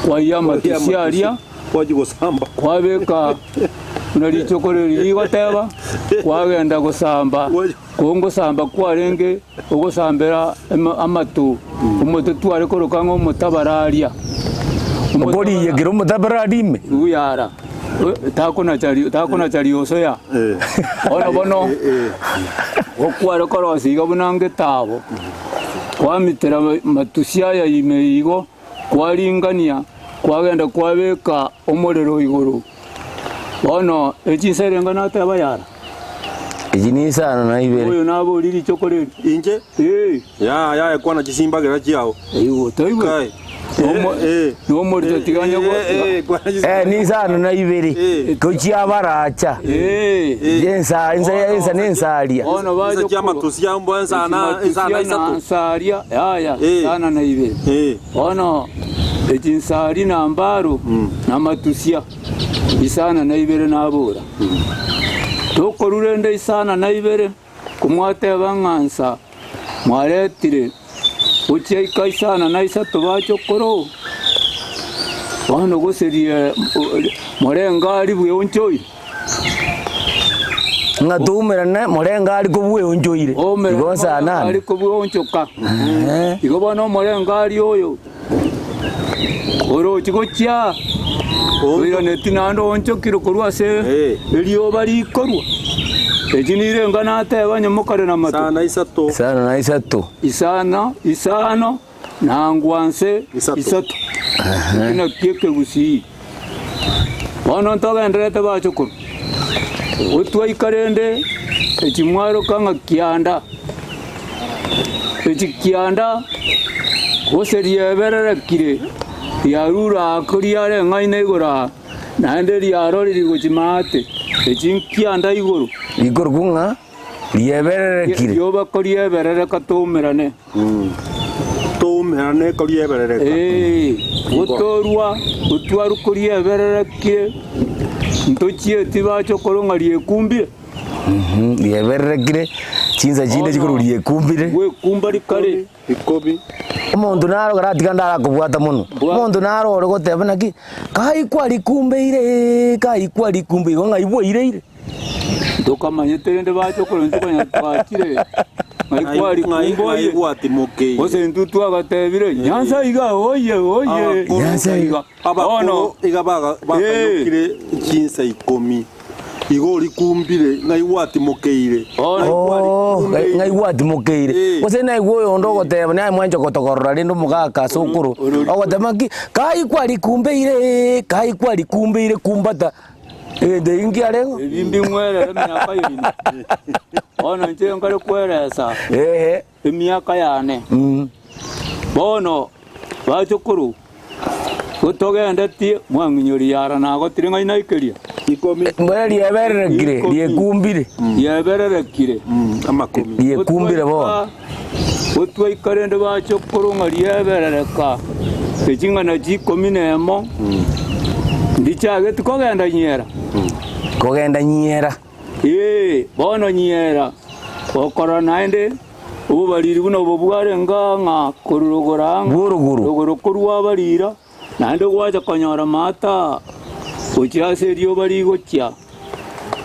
kwaiya amatusia aria, kwabeka buna richoko riria rigoteba, kwagenda gosamba, kongosamba kwarenge ogosambera amato, omote tware koroka ng'a omotabararia. Okoriyekera omotabarari ime. Uyara, takonacha rioso ya. Bono bono, gokware korosia iga buna ngetabo. Kwamitera matusi aya ime igo, kwaringania, kwagenda kwabeka omorero igoro. Bono echinsa erenga nateba yara? Echi nisano na ibere. Oyo naborie richoko reri. Inche? Ee. Yaya, yaya kwana chisimbagera chiao. Igo toigwe? Kai. Nomo- Eh, eh. nomorito tiga onye go- Eh, eh, kwana chisimbagera. Eh, nisano na ibere. Eh. Gochia baracha. Ee. Ensa, ensa, ensa nensaria. Bono Ensa bache chiamatusi amo ensa na ensa na isato. nsaria yaya Eh. sana na ibere. Eh. Bono echi nsari na mbaro na matusia isana na ibere nabora. Tokorura ende isana na ibere komwateba ng'a nsa mwaretire gochia ika isana na isato bache okoro. Bono gose rie morengari bweonchoire. Ng'a toumerane morengari kobweonchoire. Igo nsa nane. Omorengari kobweonchoka. Igo bono omorengari oyo orochi gochia oiraneti naende oonchokire korwa ase erioba rikorwa. Eki nirenga nateba onye mokare na mato. Isano na isato. Isano na isato. Isano, isano na ngwanse Isato. isato. Eki nakio ekegusii. Bono ntogendererete bachokoro, gotwaika rende echi mwaroka ng'a kianda, echi kianda gose riebererekire riarure aa koriareng'aine igoro aa, naende riarorire gochia maate, echi nkianda igoro. Rikorokwa ng'a riebererekire. Rioba korieberereka toumerane. Toumerane korieberereka. Ee, gotorwa gotwarwa koriebererekire, ntochieti bache okorwa ng'a riekumbire. Riebererekire, chinsa chinde chikorwa riekumbire. Gwekumba rikare. Ikomi. Omonto naro karatiga ndarakobwata mono. Omonto naro ore goteba naki, kai kwarikumbeire, kai kwarikumbeire, igo ng'ai bwaireire. Ntokamanyete rende bache okorwa intwe konya twachire, ng'ai kwarikumba oye. Gwatimokeirie. Gose intwe twagatebire, Nyansa iga oye oye, Abakoro- Nyansa iga. Bono Abakoro iga bakanyokire chinsa ikomi. Igo orikumbire, ng'ai gwatimokeire. Oh, ng'ai gwatimokeire. Eh. Gose naigwe oyonde ogoteba naye mwancha gotokorora rende omogaka ase okoro. Ogoteba ng'aki, kai kwarikumbeire, kai kwarikumbeire kumbata. Egento eki nkiareng'o? Ebi mbing'werere emiaka yaino. Bono inche nkare kweresa Ehe. emiaka yane. Mm. Bono bachukuru, gotogendetie mwang'inyoria yara nagotire ng'ai naikeria. Ikomi. Mbwene riebererekire, riekumbire. Riebererekire. Amakomi. Riekumbire bono. Gotwaika rende bachukuru ng'a rieberereka eching'ana chikomi nemo, ndichageti kogenda nyiera. Kogenda nyiera. Ee, bono nyiera, gokorora naende obobariri buna obo bwarenge ng'a korwa rogoro ang'e, Bw'orogoro. rogoro korwa abarira, naende gwacha konyora maata gochia ase erioba rigochia,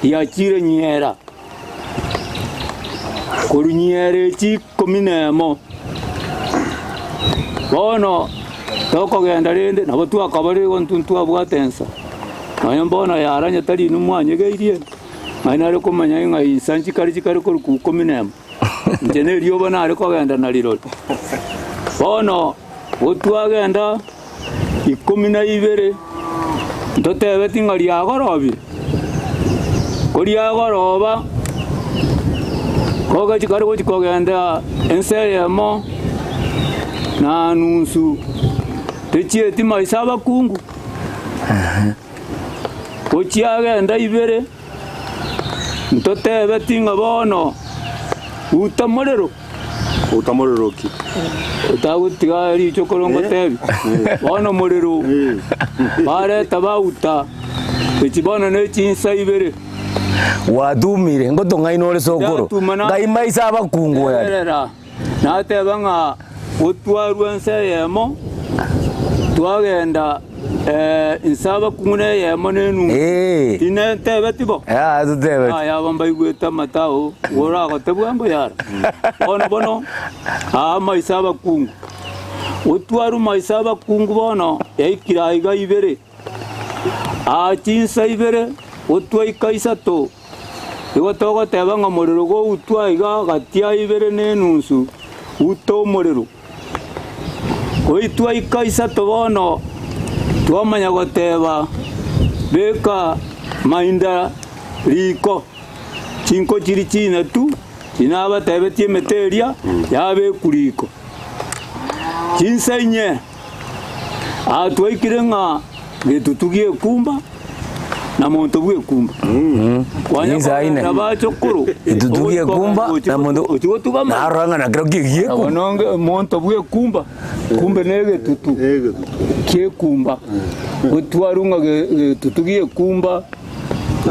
riachire nyiera. Korwa nyiera echi ikomi nemo. Bono tokogenda rende, nabo twakabarire igo intwe ntwabwate ensa. Nonya mbono yaranya tari inwe mwanyegeirie, ng'ai nare komanya ng'a insa nchikare chikare korwa ikomi nemo. Inche nerioba nare kogenda na rirori. Bono gotwagenda ikomi na ibere, ntotebeti ng'a riagorobire, ko riagoroba, kogechi kare gochi kogenda ense eyemo. na nusu techieti maiso abakungu. Gochiagenda ibere, ntotebeti ng'a bono uta morero. Uta morero ki? Otagotiga richokoro ngotebi. Bono morero bareta bauta, echi bono ne chinsa ibere. Gwatumire, ngotong'aina ore sokoro, Ndatuma na- ngai maiso abakungu oyare. Tegerera, nateba ng'a gotwarwa ense eyemo, twagenda inse abakungu na eyemo na enungu. Eh. Tinentebeti bo? Ah, totebeti. Aya aba mbaigwete amatao, oragotebwa mbuya aro. Bono bono, aa amaiso abakungu. Gotwarwa maiso abakungu bono, yaikire aiga ibere. Aa chinsa ibere, gotwaika isato, igo togoteba ng'a morero goutwa iga gati ya ibere na enusu, uta omorero. Goitwaika isato bono, twamanya goteba, Beka mainda riko, chinko chiri chinatu, chinabatebetie emete eria yabekwa riko. Chinsa inye. Aa twaikire ng'a getutu gi'ekumba na monto bw'ekumba. Kwanya Insa ine. kogenda bachokoro. Getutu gi'ekumba na monto Ochi gotugama. narora ng'a nakero ki gi'ekumba. Bono monto bw'ekumba kumbe ne egetutu Egetutu. ki'ekumba. Otwarwe ng'a getutu gi'ekumba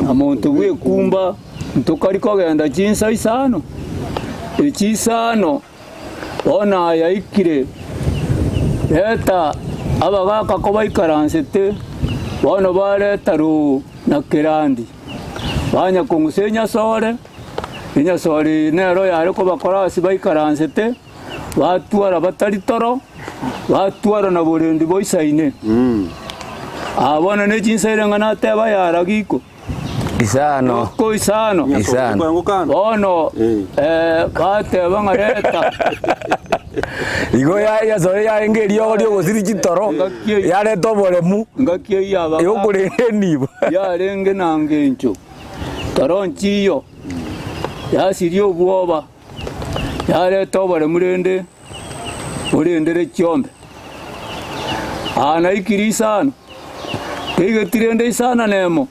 na monto bw'ekumba ntokari kogenda chinsa isano. Echi isano Bono ayaikire, reta abagaaka kobaikaransete, bono bareta roo na kerandi, banya kong'usa enyasore, enyasore eye nero yare kobakora ase baikaransete, batwara batari toro, batwara na borendi boisaine. Aa bono ne chinsa ere ng'a nateba yara giko. Isano. Roko isano. Isano. Bono eh, bateba ng'a reta. Igo ya- yasore yarenge eriogo ri'ogosiri chitoro, yareta oboremu, Ngaki eyio abagaaka yokorenda enibo. yarenge na ngencho, toro nchiyo, yasiria obwoba, yareta oboremu rende orendere chiombe. Aa naikire isano, teigeti rende isano nemo,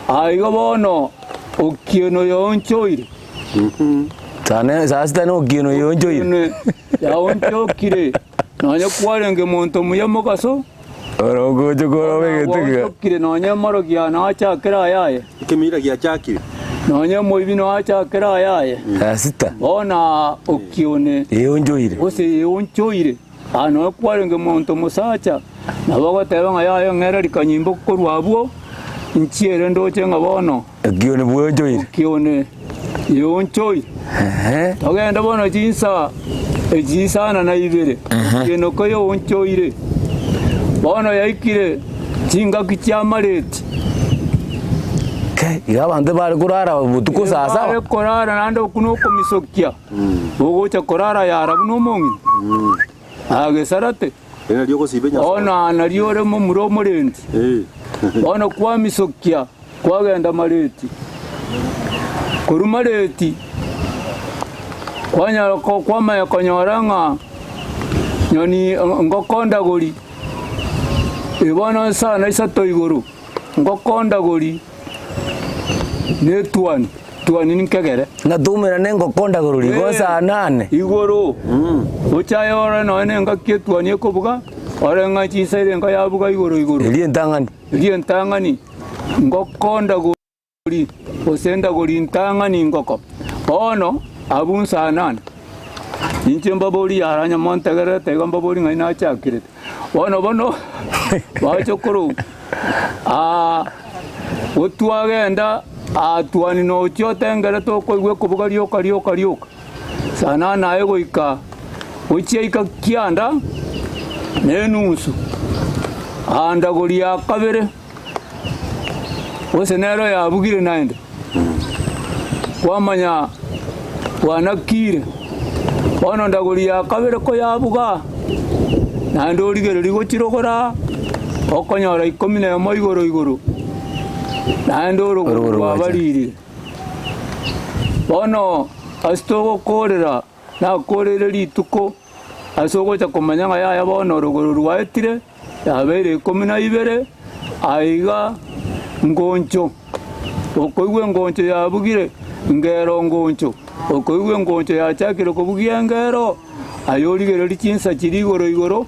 aa igo bono okieno yaonchoire. Sana saa sita na okieno yaonchoire. Okieno yaonchokire, nonya kwarenge monto muya mogaso, Orogocho korobegete iga. Gwaonchokire nonya emorogi yane achakere ayaye. Ekemira giachakire. Nonya omoibi noyo achakere ayaye. Saa sita. Bono okione. Eonchoire. Gose eonchoire. Aa nonya kwarenge monto mosacha, nabo ogoteba ng'a yaya ng'era rikanyimbo korwa abwo, nchiere ndoche ng'a bono. Okione bweonchoire. Okione eonchoire. Ehe. Togende bono chinsa echi isano na ibere, okione koyoonchoire. Bono yaikire chingaki chi'amareti. Kai, iga abanto bare korara botuko saa saba. Bare korara naende okwo nokomisokia, ogocha korara yara buna omong'ina. Agesarate. Eri nario ogosiba enyasae. Bono nario ore momura omorendi. Bono kwamisokia kwagenda mareti. Korwa mareti kwanyara kwamanya konyora ng'a nyoni ngoko ndagori bono nsana isato igoro. Ngokondagori netuani, tuani ninkegere. Ng'a nengoko ndagorori igo saa nane. Igoro, gocha ore nonya nengaki etuani ekobuga, ore ng'a chinsa ere enka yabuga igoro igoro. Eria entang'ani. Eria entang'ani, ngokondagori, gose ndagori ntang'ani ngoko. Bono, abwo nsaa nane. Inche mbabori yara onye montegererete igo mbabori ng'ai nachakirete. Bono bono, bachokoro, aa, gotwagenda aa twani nochia otengerete okoigwa ekobuga rioka rioka rioka. Saa nane aye goika gochia ika kianda na enusu, aa ndagori ya kabere, gose nero yabugire naende, kwamanya bwanakire. Bono ndagori ya kabere koyabuga, naende origererie gochirogora, okonyora ikomi na emo igoro igoro, naende orogoro Orogoro rwacha. rwabaririre. Bono ase togokoorera, nakoorere rituko. Ase ogocha komanya ng'a yaya bono orogoro rwaetire, yabeire ikomi na ibere, aiga ngoncho. Okoigwa engoncho yabugire, ngero ngoncho, okoigwa engoncho yachakire kobugia engero, aye origererie chinsa chiria igoro igoro,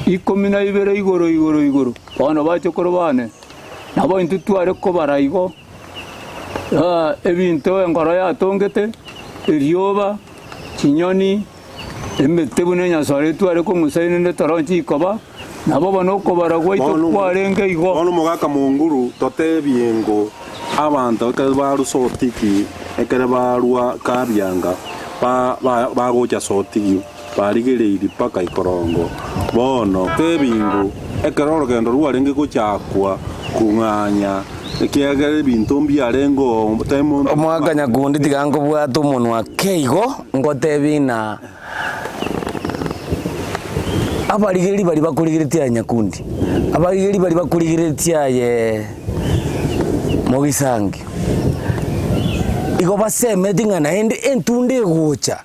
ikomi na ibere igoro igoro igoro. Bono bachokoro bane, nabo intwe tware kobara igo, ebinto engoro yatongete, erioba, chinyoni, Emete buna enyasore etware kong'usa erinde toronche ikoba, nabo bono okobara gwaito Bono kwarenge igo. Bono omogaka monguru totebie ngo abanto ekero barwa sotiki ekero barwa kabianga ba ba bagocha sotigi barigereiri mpaka ikorongo bono tebi ngo ekero orogendo rwarenge gochakwa kong'anya ekiagera ebinto mbiarenge oo temo Omogaka nyakundi tiga nkobwate omonwa ake igo. Ngotebi ng'a abarigereria baria bakorigereretie aye nyakundi, abarigereria baria bakorigereretie aye mogisangi, igo basemeti ng'a naende entunda egocha,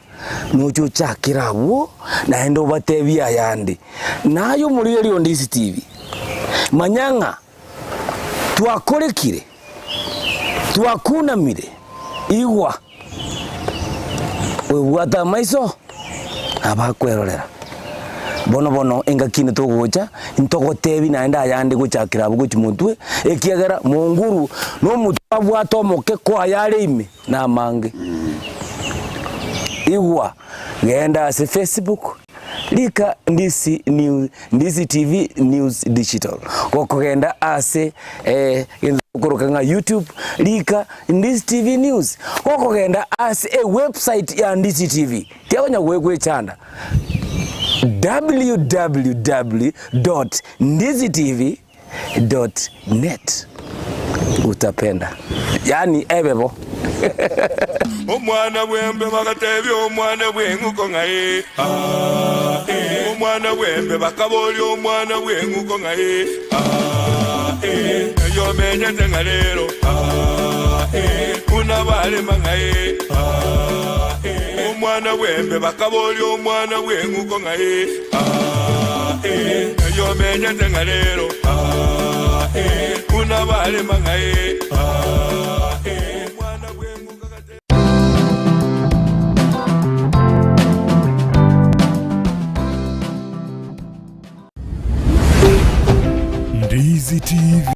noche ochakere abwo, naende obatebie ayande. Naye omorigereria onde ase TV, manya ng'a twakorekire, twakunamire, igwa. Oyobwate amaiso nabakwerorera. Bono bono engaki ende togocha, ntogotebi naende ayande gochakera abwo gochia motwe, ekiagera monguru na omotwe abwate omoke ko ayare ime namange. Igwa, genda ase Facebook, Rika Ndisi New Ndisi TV News Digital. Gokogenda ase eh, gento okoroka ng'a YouTube, rika Ndisi TV News. Gokogenda ase ewebsite ya Ndisi TV, tiakonya goekwechanda www.ndisitv.net utapenda yaani ebe bo. Omwana bw'embe bagatebia omwana bw'eng'uko ng'a ee, aa, ee. Omwana bw'embe bakaboria omwana bw'eng'uko ng'a ee, aa, ee. Ng'ai omenyete ng'a rero, aa, ee. Buna barema ng'a ee, aa, ee. Omwana bw'embe bakaboria omwana bw'eng'uko ng'a ee, aa, ee. Ng'ai omenyete ng'a rero, aa, ee. Buna barema ng'a ee, aa, ee. Omwana bw'eng'uko agatebia. Ndizi TV.